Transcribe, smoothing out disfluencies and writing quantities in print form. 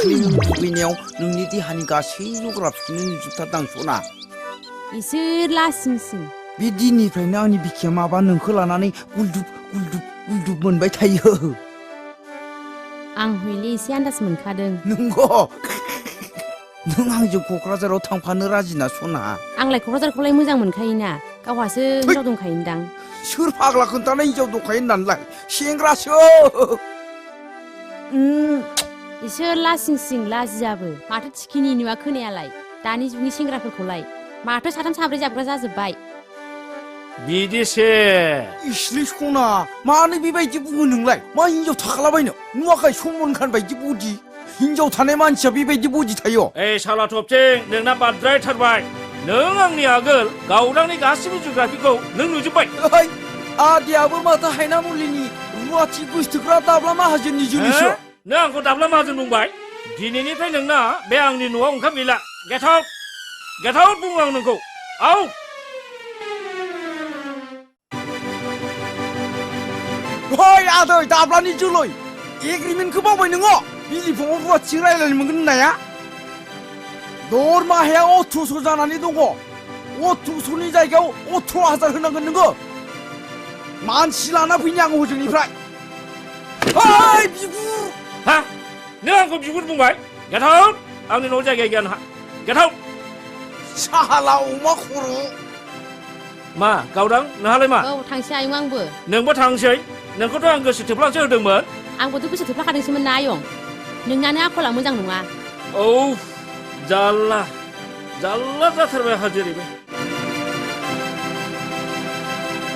दाखालि नों दुगैनायाव नोंनि देहानि गासै जग्राफिखौनो नुजोबथारदां सना इसोर लासिंसिं बे दिननिफ्रायनो आंनि बिखाया माबा नोंखौ लानानै गुलदुब गुलदुब गुलदुब मोनबाय थायो आं हयले एसे आन्दाज मोनखादों नंगौ नों आंजों क'क्राझाराव थांफानो राजिना सना आंलाय क'क्राझारखौलाय मोजां मोनखायोना गावहासो हिनजाव दंखायोदां सोर फाग्ला खोन्थानाय हिनजाव दंखायो होननानैलाय सेंग्रासो इसोर लासिंसिं लाजियाबो माथो थिखिनि नुवा खोनायालाय दानि जुगनि सेंग्राफोरखौलाय माथो साथाम साब्रै जाबग्रा जाजोब्बाय बिदिसो इस्लै सना मानो बेबायदि बुङो नोंलाय मा हिनजाव थाखालाबायनो नुवाखै समनखान बायदि बडि हिनजाव थानाय मानसिया बेबायदि बडि थायो ओइ साला थबथिं नोंना बाद्रायथारबाय नों आंनि आगोल गावदांनि गासिबो जिअ'ग्राफिखौ नों नुजोब्बाय ओइ आदियाबो माथो हायना मुलिनि रुवाथि गोसथोग्रा दाब्ला माहाजोननि जोलैसो नों आंखौ दाब्ला माहाजोन बुंबाय दिनैनिफ्राय नोंना बे आंनि न'आव ओंखाम गैला गेट आउट बुङो आं नोंखौ आउट ओइ आदै दाब्लानि जोलै एग्रिमेन्टखौ बावबाय नोङो बिलिफाङाव रुवाथि रायलायनो मोनगोन होननाया दरमाहाया 1800 जानानै दङ 1800नि जायगायाव 18000 होनांगोन नोङो मानसि लाना फैनि आं हजोंनिफ्राय ओइ बिगुर हा नों आंखौ बिगुर बुंबाय गेट आउट आंनि न'आव जायगा गैया नोंहा गेट आउट साला अमा खर' मा गावदां नोंहालाय मा औ थांसै आयं आंबो नोंबो थांसै नोंखौथ' आं गोसो थोफ्लांसो होदोंमोन आंबोथ' गोसो थोफ्लाखादोंसोमोन ना आयं नोंनानो आखला मोजां नङा औ जारला जाथारबाय आंहा जेरैबो